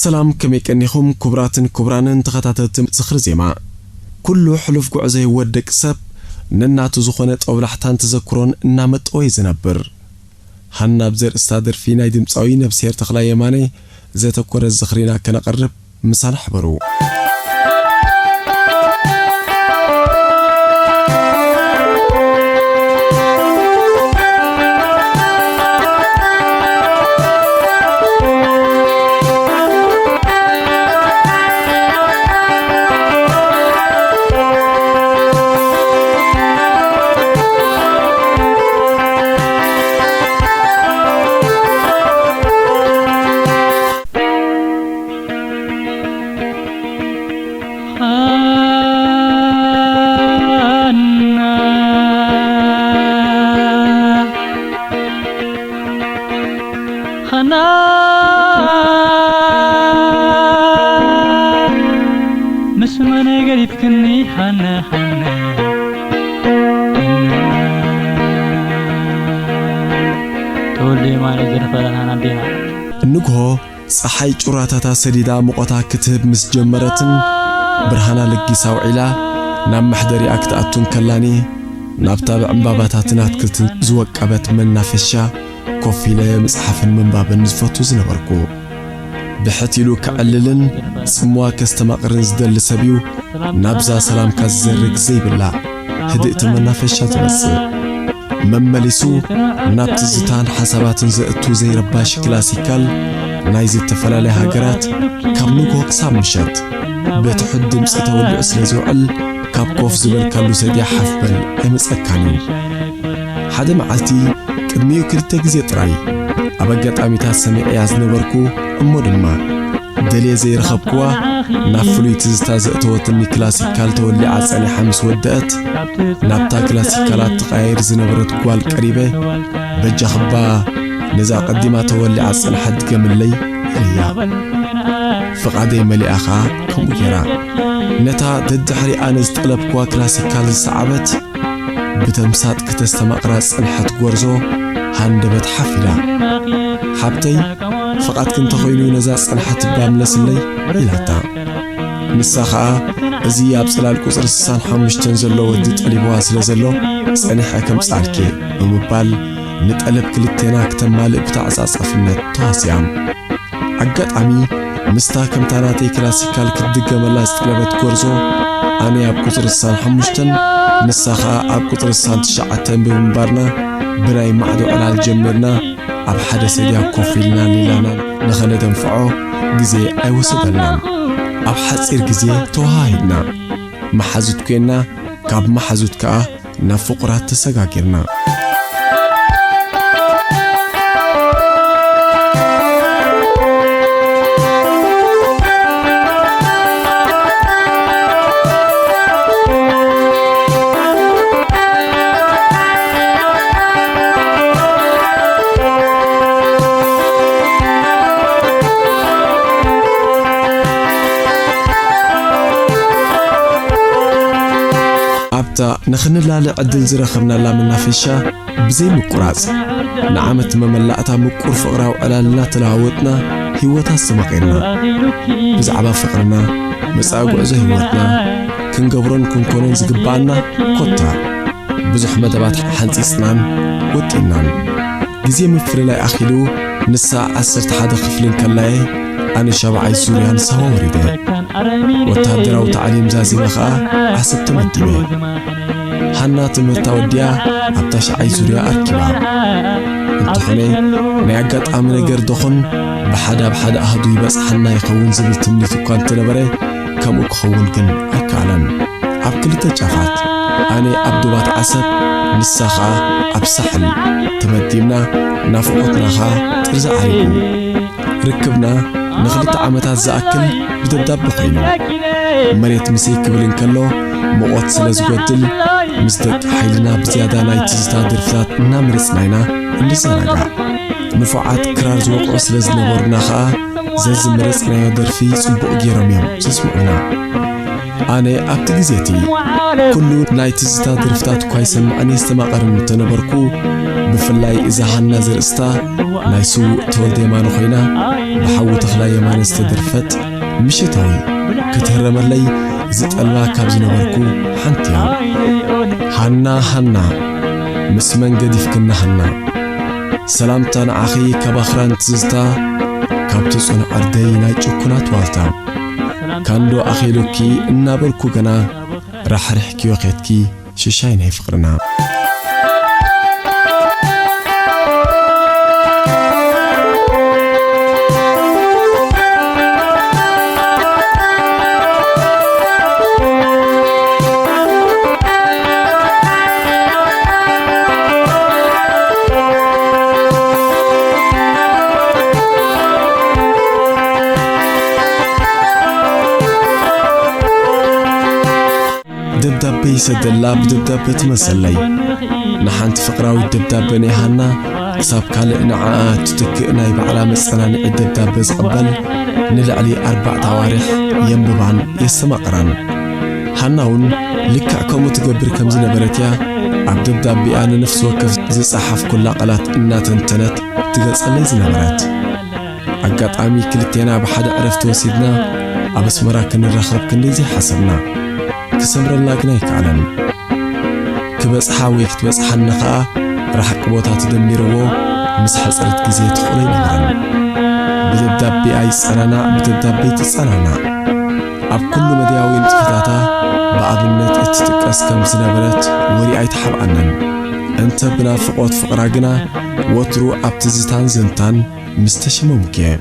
ሰላም፣ ከመይ ቀኒኹም ክቡራትን ክቡራንን ተኸታተልቲ ዝኽሪ ዜማ? ኩሉ ሕሉፍ ጉዕዞ ህይወት ደቂ ሰብ ነናቱ ዝኾነ ጦብላሕታን ተዘክሮን እናመጠወ እዩ ዝነብር። ሃና ብዘርእስታ ደርፊ ናይ ድምፃዊ ነብስሄር ተኽላይ የማነ ዘተኮረ ዝኽሪና ከነቐርብ ምሳና ሕበሩ። ሃና፣ ሃና፣ ምስ መን ገዲፍክኒ ሃና፣ ሃና፣ ሃና። ተወልደ የማነ ዘርፈረን ሃና ኣዴና። ንግሆ ጸሓይ ጩራታታ ሰዲዳ ሙቐታ ክትህብ ምስ ጀመረትን ብርሃና ለጊሳ ውዒላ ናብ መሕደሪኣ ክትኣቱ እንከላኒ፣ ናብታ ብዕምባባታትን ኣትክልትን ዝወቀበት መናፈሻ ኮፍ ኢለ ምጽሓፍን ምንባብን ዝፈቱ ዝነበርኩ። ብሕት ኢሉ ከዕልልን ጽምዋ ከስተማቕርን ዝደሊ ሰብ እዩ ናብዛ ሰላምካ ዝዘርግ ዘይብላ ህድእቲ መናፈሻ ዝመጽእ። መመሊሱ ናብ ትዝታን ሓሳባትን ዘእቱ ዘይረባሽ ክላሲካል ናይ ዝተፈላለያ ሃገራት ካብ ንግሆ ክሳብ ምሸት ብትሑት ድምጺ ተወሊዑ ስለ ዝውዕል፣ ካብ ኮፍ ዝበልካሉ ሰድያ ሓፍ በል ኣይመጸካን እዩ። ሓደ መዓልቲ ቅድሚኡ ክልተ ግዜ ጥራይ ኣብ ኣጋጣሚታት ሰሚዐያ ዝነበርኩ፣ እሞ ድማ ደልየ ዘይረኸብክዋ ናብ ፍሉይ ትዝታ ዘእተወትኒ ክላሲካል ተወሊዓ ጸኒሓ ምስ ወደአት፣ ናብታ ክላሲካላት ትቓየር ዝነበረት ጓል ቀሪበ፣ በጃኽባ ነዛ ቀዲማ ተወሊዓ ዝጸንሐት ድገምለይ ኢለያ። ፍቓደይ መሊኣ ኸኣ ከምኡ ገይራ። ነታ ደድሕሪ ኣነ ዝጠለብክዋ ክላሲካል ዝሰዓበት፣ ብተምሳጥ ክተስተማቕራ ዝጸንሐት ጎርዞ ሃንደበት ሓፍ ኢላ። "ሓብተይ፣ ፍቓድኪ እንተኾይኑ ነዛ ዝጸንሐት እባ ምለስለይ" ኢላታ። ንሳ ኸኣ፣ "እዚ ኣብ ጽላል ቁጽሪ ስሳን ሓሙሽተን ዘሎ ወዲ ጠሊብዋ ስለ ዘሎ፣ ጸኒሐ ከምጽኣልኪ" ብምባል ንጠለብ ክልቴና ክተማልእ ብተዓጻጻፍነት ተዋሲኣ። ኣጋጣሚ ምስታ ከምታ ናተይ ክላሲካል ክትድገመላ ዝጠለበት ጎርዞ፣ ኣነ ኣብ ቁጽሪ ስሳን ሓሙሽተን ንሳ ኸኣ ኣብ ቁጽሪ ስሳን ትሽዓተን ብምንባርና፣ ብናይ ማዕዶ ዕላል ጀሚርና ኣብ ሓደ ሰድያ ኮፍ ኢልና ሊላና ንኸነደንፍዖ ግዜ ኣይወሰደልናን። ኣብ ሓጺር ግዜ ተወሃሂድና፣ መሓዙት ኮይንና፣ ካብ መሓዙት ከኣ ናብ ፍቑራት ተሰጋጊርና። ኣብታ ንኽንላለ ዕድል ዝረኸብናላ መናፈሻ ብዘይ ምቁራጽ፣ ንዓመት መመላእታ ምቁር ፍቕራዊ ዕላል እናተለዋወጥና ህይወት ኣስተማቒርና። ብዛዕባ ፍቕርና፣ መጻኢ ጉዕዞ ህይወትና፣ ክንገብሮን ክንኮኖን ዝግብኣና ኮታ ብዙሕ መደባት ሓንጺጽናን ወጢንናን። ግዜ ምፍልላይ ኣኺሉ፣ ንሳ ዓሰርተ ሓደ ክፍሊ እንከላ'የ፣ ኣነ ሻብዓይ ዙርያ ንሳዋ ወሪደ። ወተሃደራዊ ታዕሊም ዛዚመ ኸኣ ዓሰብ ተመዲበ። ሃና ትምህርታ ወዲኣ ኣብ ታሽዓይ ዙርያ ኣርኪባ። እንተኾነ፣ ናይ ኣጋጣሚ ነገር ደኹን ብሓደ ኣብ ሓደ ኣሃዱ ይበጽሓና ይኸውን ዝብል ትምኒት እኳ እንተነበረ፣ ከምኡ ክኸውን ግን ኣይከኣለን። ኣብ ክልተ ጫፋት፣ ኣነ ኣብ ዶባት ዓሰብ፣ ንሳ ኸኣ ኣብ ሳሕል ተመዲብና፣ ናፍቖትና ኸኣ ጥርዚ ዓሪጉ። ርክብና ንኽልተ ዓመታት ዝኣክል ብደብዳበ ኾይኑ። መሬት ምስይ ክብል እንከሎ፣ ሙቐት ስለ ዝጎድል፣ ምስ ደቂ ሓይልና ብዝያዳ ናይ ትዝታ ደርፍታት እናመረጽና ኢና እንዘናጋዕ። ንፉዓት ክራር ዝወቕዑ ስለ ዝነበሩና ኸኣ፣ ዘዝመረጽናዮ ደርፊ ጽቡቕ ገይሮም እዮም ዘስምዑና። ኣነ ኣብቲ ግዜ እቲ ኩሉ ናይ ትዝታ ደርፍታት እኳ ይሰምዕን የስተማቕርን እንተነበርኩ፣ ብፍላይ እዛ ሃና ዘርእስታ ናይ ስዉእ ተወልደ የማነ ኮይና፣ ብሓዉ ተኽላይ የማነ ዝተደርፈት ምሸታዊ ክትህረመለይ ዝጠልባ ካብ ዝነበርኩ ሓንቲ እያ። ሃና፣ ሃና፣ ምስ መን ገዲፍክና ሃና? ሰላምታ ንዓኺ ካብ ኣኽራን ትዝታ፣ ካብቲ ጽኑዕ ዕርደይ ናይ ጭኩናት ዋልታ። ካንዶ ኣኺሉኪ እናበልኩ ገና፣ ራሕሪሕክዮ ኬድኪ ሽሻይ ናይ ፍቕርና። ደብዳበ ይሰደላ ብደብዳበ ትመሰለይ። ንሓንቲ ፍቕራዊት ደብዳበ ናይ ሃና ክሳብ ካልእ ንዓኣ እትትክእ ናይ ባዕላ መጸናንዒ ደብዳበ ዝቕበል ንልዕሊ ኣርባዕተ ኣዋርሕ የንብባን የስተማቕራን። ሃና እውን ልክዕ ከምኡ ትገብር ከም ዝነበረት እያ ኣብ ደብዳቤኣ ንነፍሲ ወከፍ ዝጸሓፍኩላ ቃላት እናተንተነት ትገልጸለይ ዝነበረት። ኣጋጣሚ ክልቴና ብሓደ ዕረፍቲ ወሲድና ኣብ ኣስመራ ክንራኸብ ክንደይ ዘይሓሰብና። ክሰምረልና ግን ኣይከኣለን። ክበጽሓ ወይ ክትበጽሓኒ ከኣ ርሕቂ ቦታ ተደሚርዎ ምስ ሕጽረት ግዜ ትኽእሎ ኣይነበረን። ብደብዳቤኣ ይጸናናዕ፣ ብደብዳቤ ትጸናናዕ። ኣብ ኩሉ መድያዊ ንጥፈታታ ብኣብነት እትጥቀስ ከም ዝነበረት ወሪ ኣይተሓብኣንን። እንተ ብናፍቖት ፍቕራ ግና ወትሩ ኣብ ትዝታን ዘንታን ምስ ተሸመምኩ እየ።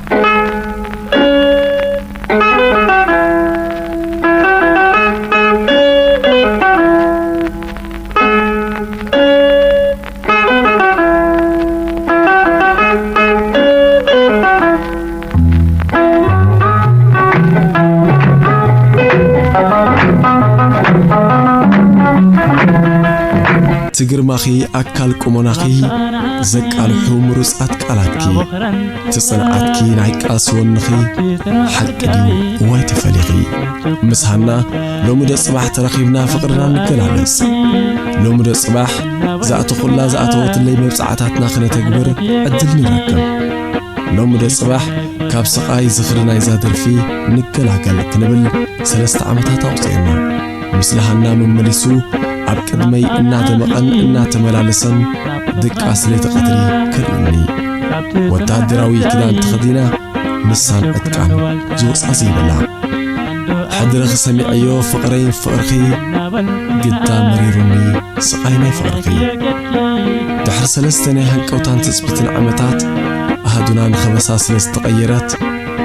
ትግርማኺ ኣካል ቁመናኺ ዘቃልሑ ምሩጻት ቃላትኪ፣ ትጽንዓትኪ ናይ ቃልሲ ወንኺ ሓቂ ድዩ እዋይ ተፈሊኺ? ምስ ሃና ሎሚ ዶ ጽባሕ ተራኺብና ፍቕርና ንገላለጽ። ሎሚ ዶ ጽባሕ ዝኣተኹላ ዝኣተወትለይ መብጽዓታትና ክነተግብር ዕድል ንረክብ። ሎሚ ዶ ጽባሕ ካብ ስቓይ ዝኽሪ ናይዛ ደርፊ ንገላገል ክንብል ሰለስተ ዓመታት ኣቑጺርና። ምስ ለሃና መመሊሱ ኣብ ቅድመይ እናደመቐን እናተመላለሰን ድቃስ ለይቲ ቀትሪ ከርእዩኒ። ወተሃደራዊ ክዳን ተኸዲና ንሳን ዕጥቃን ዝወጻ ዘይብላ። ሕድርኺ ሰሚዐዮ ፍቕረይን ፍቕርኺ ግዳ መሪሩኒ ስቓይ ናይ ፍቕርኺ። ድሕሪ ሰለስተ ናይ ሃንቀውታን ትጽቢትን ዓመታት ኣሃዱና ንኸበሳ ስለ ዝተቐየረት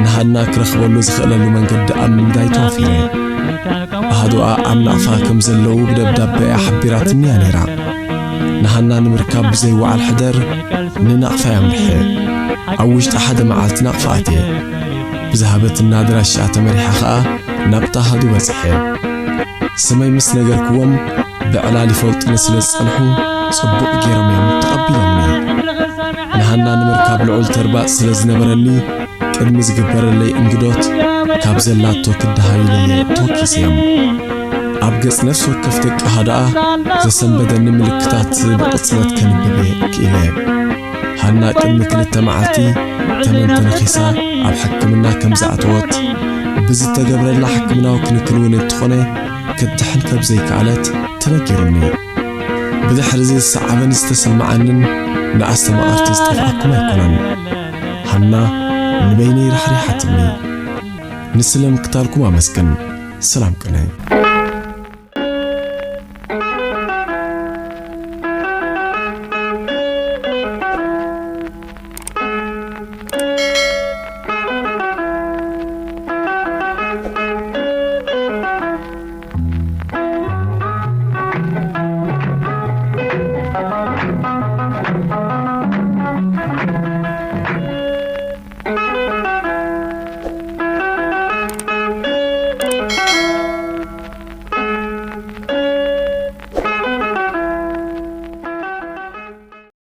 ንሃና ክረኽበሉ ዝኽእለሉ መንገዲ ኣብ ምንዳይ ተዋፊረ። ኣሃዱኣ ኣብ ናቕፋ ከም ዘለዉ ብደብዳበ እያ ሓቢራትኒ እያ ነይራ። ንሃና ንምርካብ ብዘይ ወዓል ሕደር ንናቕፋ እየ ኣምሪሐ። ኣብ ውሽጢ ሓደ መዓልቲ ናቕፋ ኣትየ። ብዝሃበትና ኣድራሻ ተመሪሐ ኸኣ ናብታ ኣሃዱ በጺሐ። ስመይ ምስ ነገርክዎም ብዕላል ይፈልጡኒ ስለ ዝጸንሑ ጽቡቕ ገይሮም እዮም ተቐቢሎምኒ። ንሃና ንምርካብ ልዑል ተርባጽ ስለ ዝነበረኒ ቅድሚ ዝግበረለይ እንግዶት ካብ ዘላቶ ክደሃዩለይ ተወኪሰዮም። ኣብ ገጽ ነፍሲ ወከፍ ደቂ ኣሃዱኣ ዘሰንበደኒ ምልክታት ብቕጽበት ከንብብ ክኢለ። ሃና ቅድሚ ክልተ መዓልቲ ተመን ተነኺሳ ኣብ ሕክምና ከም ዝኣተወት፣ ብዝተገብረላ ሕክምናዊ ክንክን እውን እንተኾነ ክትድሕን ከም ዘይከኣለት ተነጊሩኒ። ብድሕሪ እዚ ዝሰዓበን ዝተሰማዓንን ንኣስተማቐርቲ ዝጠፍኣኩም ኣይኮነን። ሃና ንበይነይ ራሕሪሓትኒ። ንስለ ምክታልኩም ኣመስግን። ሰላም ቅነ።